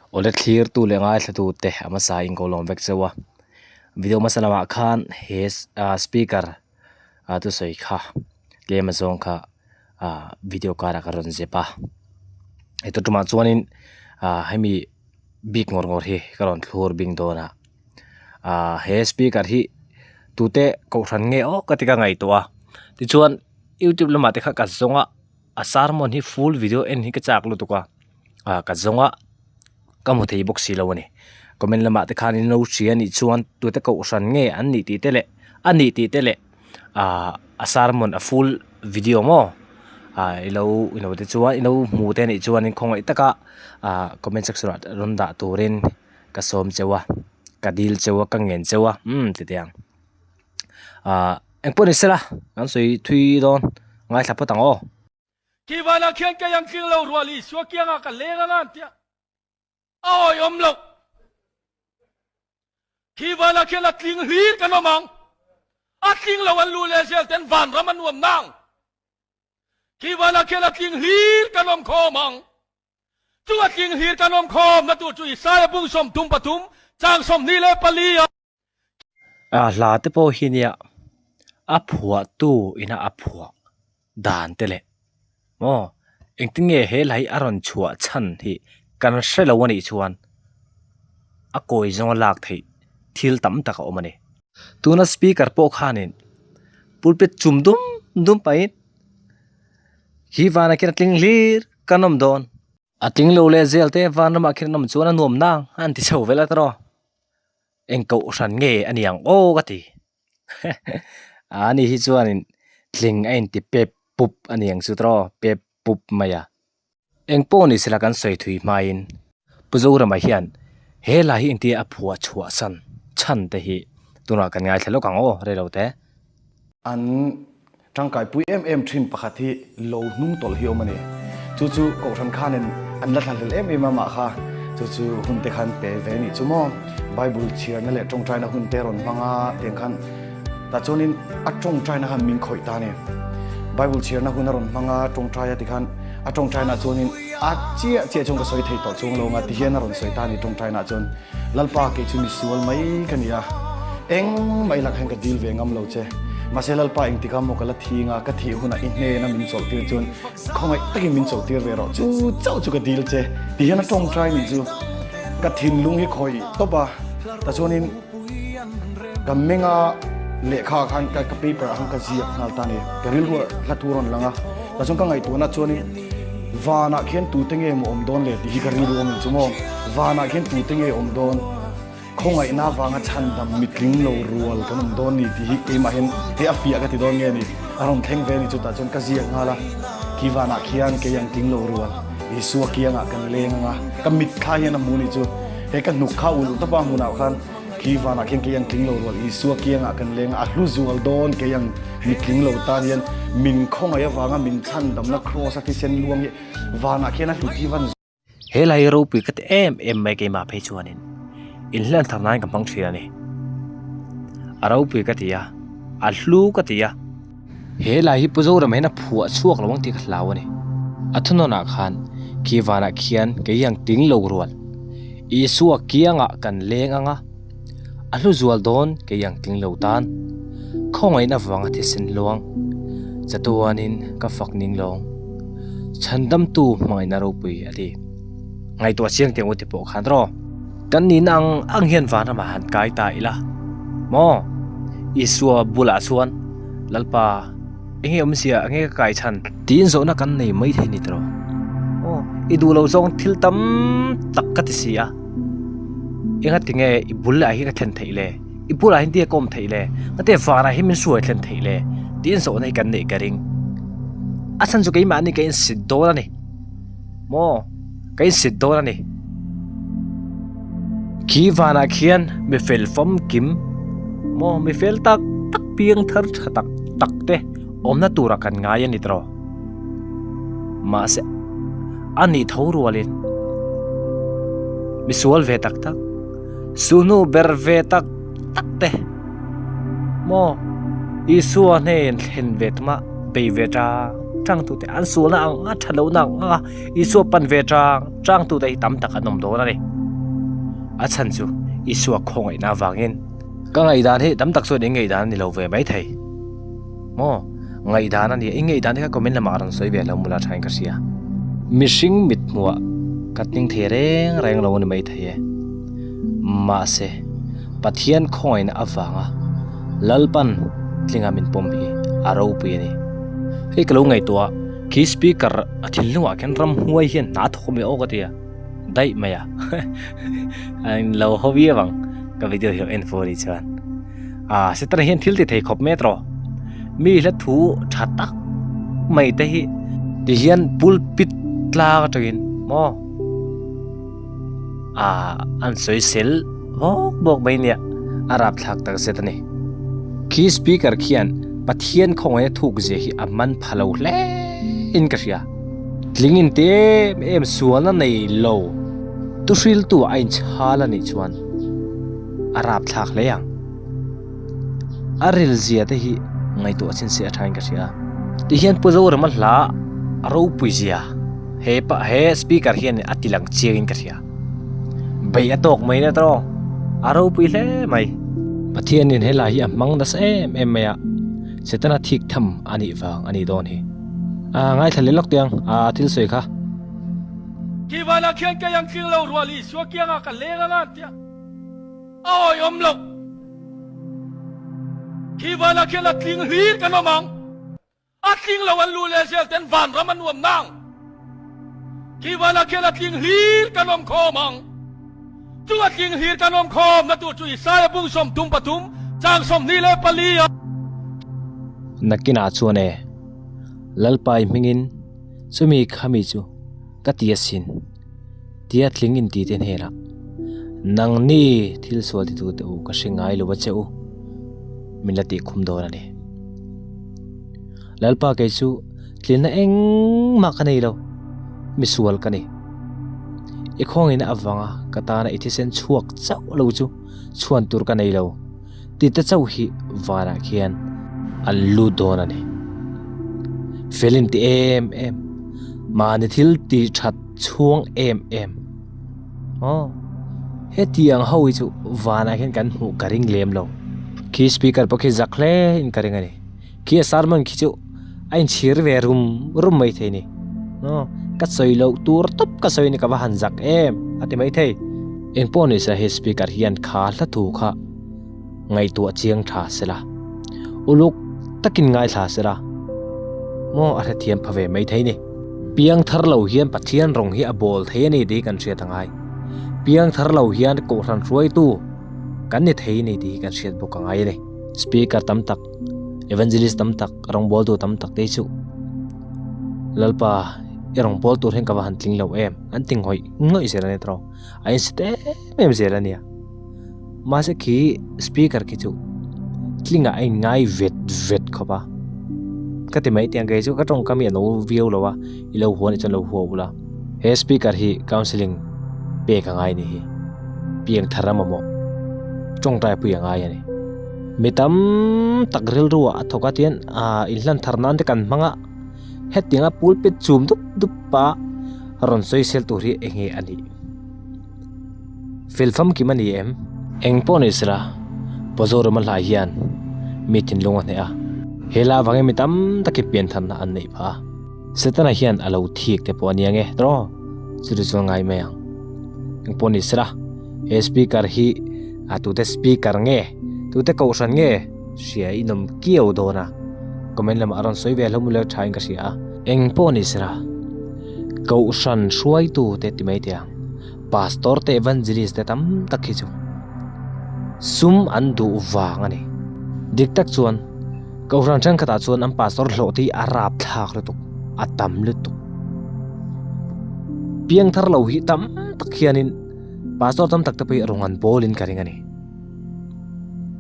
Awle thlirtu leh ngaithlatute a hmasa in ko lawm vek chauh a video hmasa lamah khan he ah speaker ah thusawi kha tlem azawng kha ah video karah ka rawn zep a heti tumah chuanin ah hemi bik ngawr ngawr hi ka rawn thlur bing dawn a ah he speaker hi tute kohhran nge aw ka ti ka ngaihtuah a tichuan youtube lamah te kha ka zawng a a sermon hi full video en hi ka chak lutuk a ah ka zawng a ka hmu thei bawk si lo a ni comment lamah te khan in lo hria anih chuan tute kohhran nge an nih tih te leh a nih tih te leh ah a sermon a full video maw ah i lo i lo te chuan i lo hmu te anih chuan in khawngaih taka ah comment section ah rawn dah turin ka sawm cheu a ka dil cheu a ka ngen cheu a umm ti teh ang ah engpawh ni sela kan sawi thui dawn ngaithla phawt ang aw. Khi vanah khian kei ang tling lo rual Isua kiangah ka leng anga an tia a awihawm loh. Khi vanah khian a tling hlir kan awm ang. A tling lo an lu leh zel ten vanram a nuam nang. Khi vanah khian a tling hlir kan awm khawm ang. Chu a tling hlir kan awm khawm na tur chu Isaia bung 33 chang 24 a. A hla te pawh hi nia a phuahtu ina a phuah dan te leh maw engtin nge he hla hi a rawn chhuah chhan hi kan hre lo a nih chuan a kawi zawnga lak theih thil tam tak a awm a ni. Tuna speaker pawh khanin pulpit chum dum dum pahin khi vanah khian a tling hlir kan awm dawn. A tling lo leh zel te vanramah khian an awm chuan a nuam nang a an ti chho vel a tawh. Eng kohhran nge a ni ang aw ka ti a ni hi chuanin tling a inti pep pup a ni ang chu tawh pep pup mai a. Eng pawh ni sela kan sawi thui hmain Pu Zorama hian he lai hi engtia a phuah chhuah san chhan te hi tunah kan ngaithla lawk ang aw rei lo te. An Tangkaipui em em thin pakhat hi lo hnung tawlh hi awm a ni. Chu chu Kohhran khanin an la thlahlel em em a mah kha chu chu hun te khan pe ve nih chu maw. Bible chhiarna leh tawngtaina hun te rawn hmang a tiang khan tah chuanin a tawngtaina khan min khawih ta a ni. Bible chhiarna hun a rawn hmang a tawngtai a tikhan a tawngtaina chuanin a chiah chiah chuan ka sawi thei tawh chuang lo ang a tihian a rawn sawi ta a ni tawngtaina chuan. Lalpa kei chu misual mai ka ni a, engmah i lakah hian ka dil ve ngam lo che. Mahse Lalpa engtikah maw ka la thi nga, ka thih hunah i hnena min chawlhtir chuan khawngaih takin min chawlhtir ve rawh, chu chauh chu ka dil che ti hian a tawngtai nih chu ka thinlung hi khawih tawp a, ta chuanin ka menga lehkha ah khan ka paper ah khan ka ziak nghal ta a ni, ka rilru ah hla thu a rawn lang a, ta chuan ka ngaihtuahna chuanin vanah khian tute nge maw awm dawn le tih hi ka rilru a awm chu maw. Vanah khian tute nge awm dawn? Khawngaihna avanga chhandam mitling lo rual kan awm dawn ni tih hi keimah hian hei a fiah ka ti dawn nge ni? A rawn thleng ve a ni chutah chuan ka ziak nghal a, khi vanah khian kei ang tling lo rual Isua kiangah kan leng ang a, ka mitthla hian a hmu ni chu hei ka hnuk kha ulh tawp a hmunah khan khi vanah khian kei ang tling lo rual Isua kiangah kan leng a, a hlu zual dawn kei ang mitling lo tan hian min khawngaih avanga min chhandamna kraws a thisen luang hi vanah khian a hlut hi van He lai hi ropui ka ti em em mai keimah phei chuanin inhlan thar nan ka hmang thin a ni. A ropui ka ti a, a hlu ka ti a. He lai hi Pu Zorama hian a phuah chhuak lo ang tih ka hlau a ni. A thunawnah khan khi vanah khian kei ang ting lo rual Isua kiangah kan leng ang a, a hlu zual dawn kei ang tling lo tan. Khawngaihna vanga thisen luang chatuanin ka fak ning lawng. Chhandamtu hmangaihna ropui a ti. Ngaihtuah chiang teh ngawt ti pawh khan rawh. Kan nihna ang ang hian vanramah han kai ta ila maw? Isua bulah chuan Lalpa enge awmzia enge ka kai chhan? Tiin zawhna kan nei mai thei ni tawh. Aw, i duh loh zawng thil tam tak ka ti si a. Enga tinge i bul ah hi ka thlen theih le? I bulah hian tia ka awm theih le? Ngate vanah hian min hruai thlen theih le? Tiin zawhna hi kan neih ka ring. A chhan chu keimahni ka insit dawn a ni. Maw? Ka insit dawn a ni. Khi vanah khian mi fel famkim, maw mi fel tak tak piang thar tha tak tak te awmna turah kan ngai a ni tawh. Mahse, a nih tho rualin misual ve tak tak, Suhnu ber ve tak tak te maw Isua hnen thlen ve tuma bei ve tang tang tute an sualna ang a that lohna ang a Isua pan ve tang tang tute hi tam tak an awm dawn a ni. A chhan chu Isua khawngaihna avangin. Ka ngaihdan hi tam tak chuan i ngaihdan a ni lo ve maithei. Maw? Ngaihdan a nia, i ngaihdan te kha comment lamah a rawn sawi ve lo mula thain ka hria. Mihring mithmuah ka tling thei reng reng lo a ni maithei e. Mahse, Pathian khawngaihna avanga Lalpan tlinga min pawm hi a ropui a ni. Hei ka lo ngaihtuah, khi speaker a thinlungah khian ramhuai hian hna thawk mai aw ka ti a. Daih mai a, an lo haw viau ang ka video hi en fur anih chuan. Ah Setana hian thil ti thei khawp mai tawh mi hla thu tha tak mai te hi ti hian pulpit tlang atangin maw ah an sawi sel bawk bawk mai nia a rapthlak tak zet a ni. Khi speaker khian Pathian khawngaihna thuk zia hi a man pha lo hle in ka hria. Tling in ti em em sualna nei lo tuhriltu a inchhal a nih chuan a rapthlak hle ang. A ril zia te hi ngaihtuah chin se a thain ka hria. Tihian Pu Zorama hla a ropui zia he pa he speaker hian a ti lang chiang in ka hria. Beih a tawk mai na tawng a ropui hle mai. Pathianin helai hi a hmang nasa em em mai a, Setana thik tham a nih vang a nih dawn hi. A ngaithla leh lawk tiang a thil sawi kha. Kivana khian kei ang tling lo rual Isua kiangah ka leng anga an tia a awihawm loh. Kivana khian a tling hlir kan awm ang. A tling lo an lu leh zel ten vanram a nuam nang. Kivana khian a tling hlir kan awm khawm ang. Chu a tling hlir kan awm khawm na tur chu Isaiah bung 33 chang 24 a. Nakinah chuan e. Lalpai hmingin chumi khami chu ka ti asin tia tling inti te hnenah, Nangni thil sual titute u ka hre ngai lo a che u, min la tih khum dawn a ni. Lalpa kei chu tlinna engmah ka nei lo, misual ka ni. I khawngin avanga ka tana i thisen chhuak chauh lo chu chhuan tur ka nei lo. Tite chauh hi vanah khian an lut dawn a ni. Fel in ti em em, mahni thil ti that chhuang em em. Aw, heti ang ho hi chu vanah hian kan hmuh ka ring lem lo. Khi speaker pawh khi zak hle in ka ring a ni. Khi a sermon khi chu a inchhir ve rum rum mai thei ni. Aw, ka sawi loh tur tawp ka sawi ni ka va han zak em a ti mai thei. Engpawh ni se he speaker hian kha hla thu kha ngaihtuah chiang tha sela, uluk takin ngaithla sela maw a hrethiam pha ve mai thei ni. Piang thar lo hian Pathian rawng hi a bawl thei a ni tih hi kan hriat a ngai. Piang thar lo hian Kohhran hruaitu kan ni thei a ni tih hi kan hriat bawk a ngai a ni. Speaker tam tak, Evangelist tam tak, rawngbawltu tam tak te hi chu Lalpa i rawngbâwl tur hian ka va han tling lo em an ti ngawih ngawih zel a ni tawh. A insit em em zel a nia. Mahse khi speaker khi chu tlingah a inngai vet vet khawp a. Ka ti mai tiang kei chu ka tawngkam hi a no viau lo a, i lo huan nih chuan lo huau ula. He speaker hi counselling pek a ngai a nih hi. Piang thar a mamawh tawngtai pui a ngai a ni. Mi tam tak rilru ah a thawk a tian ah inhlan thar nan te kan hmang a, hetianga pulpit chum dup dup a rawn sawi sel tur hi eng nge a nih? Fel famkim a ni em? Eng pawh ni sela, Pawzawrama hlai hian mi thinlung a hneh a, he la avangin mi tam takin piantharna an neih phah a. Setana hian a lo thik te pawh a nia nge tawh chuti chuan ngai mai ang. Eng pawh ni sela, he speaker hi a tute speaker nge, tute kohhran nge hria i nawm kiau dawn a, comment lamah a rawn sawi ve hlawm ula tha in ka hria a. Eng pawh ni sela, kohhran hruaitu te ti mai teh ang, pastor te evangelist te tam tak hi chu sum an duh vang a ni. Dik tak chuan. Kohhran thenkhatah chuan an pastor hlawh te hi a rapthlak lutuk, a tam lutuk. Piangthar lo hi tam tak hianin pastor tam tak te pawh hi rawng an bawlin ka ring a ni.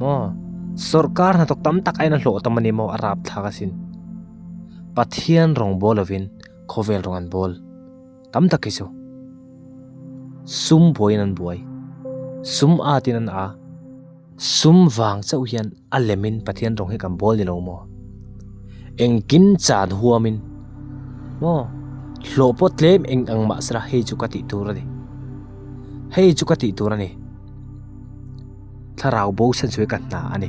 Maw sawrkar hnathawk tam tak aiin a hlawh tam a ni maw a rapthlak asin. Pathian rawng bawl lovin khawvel rawng an bawl tam tak hi chu sum buaiin an buai, sum atin an a. Sum vang chauh hian a lemin Pathian rawng hi kan bawl ni lo maw? Engkim chan huamin maw? Hlawh pawh tlem eng ang mah sela hei chu ka tih tur a ni. Hei chu ka tih tur a ni. Thlarau bo chhan chu hi ka hna a ni.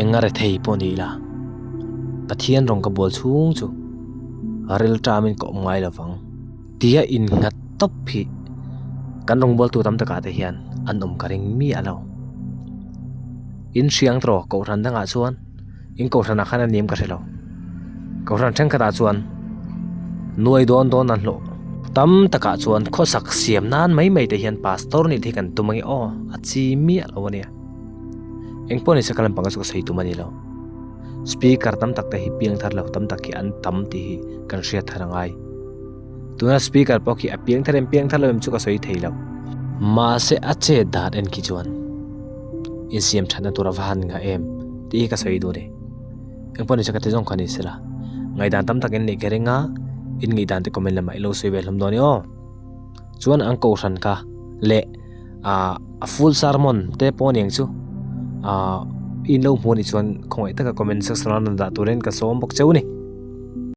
Eng a rethei pawh ni ila, Pathian rawng ka bual chhung chu rilṭamin ka awm ngai lo vang. Tia innghat tawp hi kan rawngbawltu tam takah te hian an awm ka ring miah lo. In hriang tawh Kohhran dangah chuan in Kohhranah khan a ni em ka hre lo. Kohhran thenkhatah chuan nuai dawn dawn an hlawh tam takah chuan khawsak siam nan mai mai te hian pastor nih te hi kan tum ange aw a chi miah lo a nia. Engpawh ni se ka lampang chu ka sawi tum a ni lo. Speaker tam tak te hi piang thar lo tam tak hi an tam tih hi kan hriat thar a ngai. Tuna speaker pawh khi a piang thar em piang thar lo em chu ka sawi thei lo. Mahse a chet dan en khi chuan insiam thatna tur a va han ngah em tih hi ka sawi duh a ni. Engpawh ni se ka ti zawng kha ni sela. Ngaihdan tam tak in neih ka ring a, in ngaihdan te comment lamah i lo sawi ve hlawm dawn i aw. Chuan an kohhran kha leh ah a full sermon te pawh aniang chu ah in lo hmuh anih chuan khawngaih taka comment section a rawn dah turin ka sawm bawk cheu a ni.